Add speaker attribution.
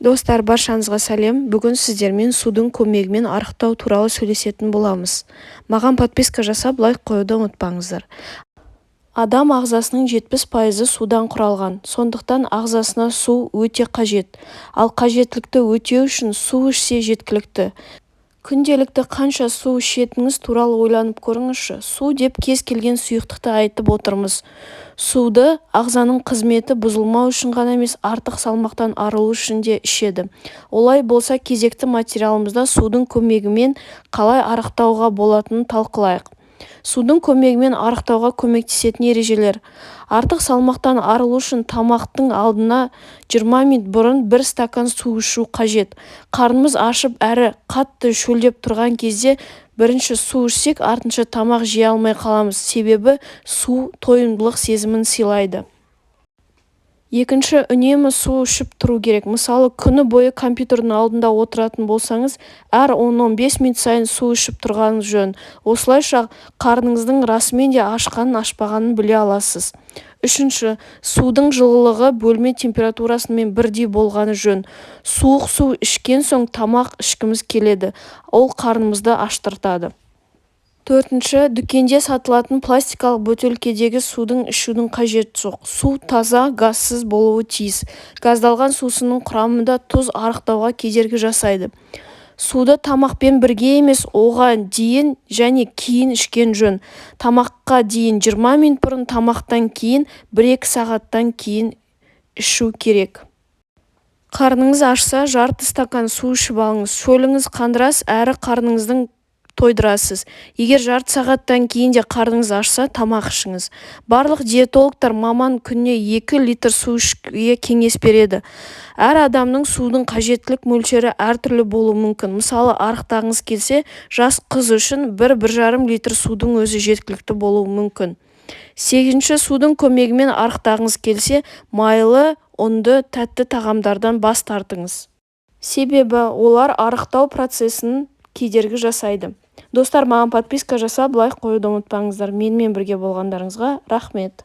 Speaker 1: Достар, баршаңызға сәлем! Бүгін сіздермен судың көмегімен арықтау туралы сөйлесетін боламыз. Маған подписка жасап, лайк қоюды ұмытпаңыздар. Адам ағзасының 70 пайызы судан құралған. Сондықтан ағзасына су өте қажет. Ал қажеттілікті өтеу үшін су ішсе жеткілікті. Күнделікті қанша су ішетініңіз туралы ойланып көріңізші. Су деп кез келген сұйықтықты айтып отырмыз. Суды ағзаның қызметі бұзылмау үшін ғана емес, артық салмақтан арылу үшін де ішеді. Олай болса, кезекті материалымызда судың көмегімен қалай арықтауға болатынын талқылайық. Судың көмегімен арықтауға көмектесетін ережелер. Артық салмақтан арылу үшін тамақтың алдына 20 минут бұрын бір стакан су ішу қажет. Қарнымыз ашып әрі қатты шөлдеп тұрған кезде бірінші су ішсек, артынша тамақ жей алмай қаламыз, себебі су тойымдылық сезімін сыйлайды. Екінші, үнемі су ішіп тұру керек. Мысалы, күні бойы компьютердің алдында отыратын болсаңыз, әр 10-15 минут сайын су ішіп тұрғаныңыз жөн. Осылайша қарныңыздың расымен де ашқанын-ашпағанын біле аласыз. Үшінші, судың жылылығы бөлме температурасымен бірдей болғаны жөн. Суық су ішкен соң тамақ ішкіміз келеді, ол қарнымызды аштыртады. Төртінші, дүкенде сатылатын пластикалық бөтелкедегі судың ішудің қажеті жоқ. Су таза, газсыз болуы тиіс. Газдалған сусынның құрамында тұз арықтауға кедергі жасайды. Суды тамақпен бірге емес, оған дейін және кейін ішкен жөн. Тамаққа дейін 20 минут бұрын, тамақтан кейін 1-2 сағаттан кейін ішу керек. Қарныңыз ашса, жарты стакан су ішіп алыңыз. Шөліңіз қандырасыз әрі қарныңыздың тойдырасыз. Егер жарты сағаттан кейін де қарныңыз ашса, тамақ ішіңіз. Барлық диетологтар, маман күніне 2 литр су ішуге кеңес береді. Әр адамның судың қажеттілік мөлшері әртүрлі болуы мүмкін. Мысалы, арықтағыңыз келсе, жас қыз үшін 1-1,5 литр судың өзі жеткілікті болуы мүмкін. Сегізінші, судың көмегімен арықтағыңыз келсе, майлы, ұнды, тәтті тағамдардан бас тартыңыз. Себебі олар арықтау процесін кедергі жасайды. Достар, маған подписка жасап, лайк қоюды ұмытпаңыздар. Менімен бірге болғандарыңызға рахмет.